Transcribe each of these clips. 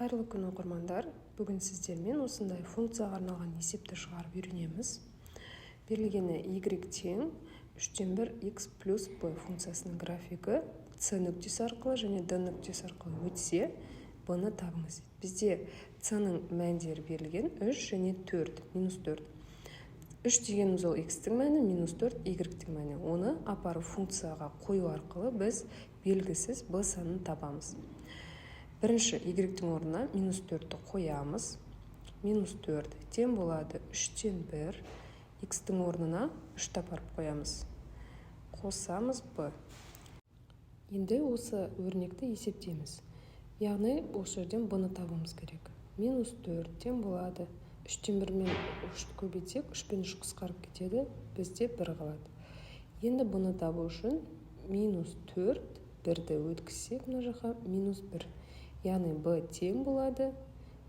Қайырлы күн, оқырмандар! Бүгін сіздермен осындай функцияға арналған есепті шығарып үйренеміз. Берілгені: y тең 1/3 x плюс b функциясының графигі c нүктесі арқылы және d нүктесі арқылы өтсе, b-ны табыңыз. Бізде c-ның мәндері берілген: 3 және 4, минус 4. 3 дегеніміз ол x-тің мәні, минус 4 y-тің мәні. Оны апарып функцияға қою арқылы біз белгісіз b санын табамыз. Бірінші y-тің орнына минус 4-ті қоямыз. Минус 4 тең болады 1/3, x-тің орнына 3-ті апарып қоямыз, қосамыз b. Енді осы өрнекті есептейміз, яғни осы жерден b-ны табуымыз керек. Минус 4 тең болады 1/3 мен 3-ті көбейтсек, 3 пен 3 қысқарып кетеді, бізде 1 қалады. Енді b-ны табу үшін минус 4, бірді өткізсек мына жаққа, минус 1, яғни b тең болады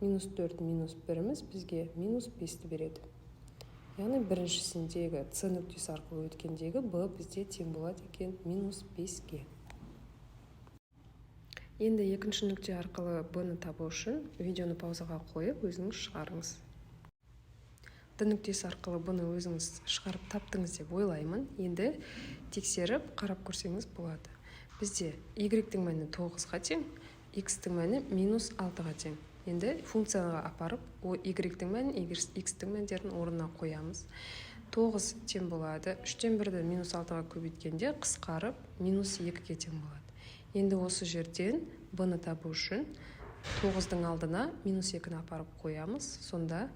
минус 4 минус 1-іміз бізге минус 5-ті береді. Яғни біріншісіндегі, c нүктесі арқылы өткендегі b бізде тең болады екен минус 5-ке. Енді екінші нүкте арқылы b-ны табу үшін видеоны паузаға қойып, өзіңіз шығарыңыз. D нүктесі арқылы b-ны өзіңіз шығарып таптыңыз деп ойлаймын. Енді тексеріп қарап көрсеңіз болады. Бізде y-тің мәні 9-ға тең, x-тің мәні минус 6-ға тең. Енді функцияға апарып, y-тің мәнін, x-тің мәндерін орнына қоямыз. 9 тең болады 1/3-ді минус 6-ға көбейткенде, қысқарып, минус 2-ге тең болады. Енді осы жерден b-ны табу үшін 9-дың алдына минус 2-ні апарып қоямыз. Сонда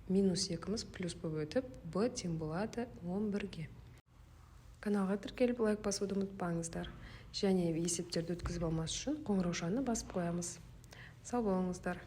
минус 2-міз плюс болып өтіп, b тең болады 11-ге. Каналға тіркеліп, лайк басуды ұмытпаңыздар және есептерді өткізіп алмас үшін қоңыраушаны басып қоямыз. Сау болыңыздар!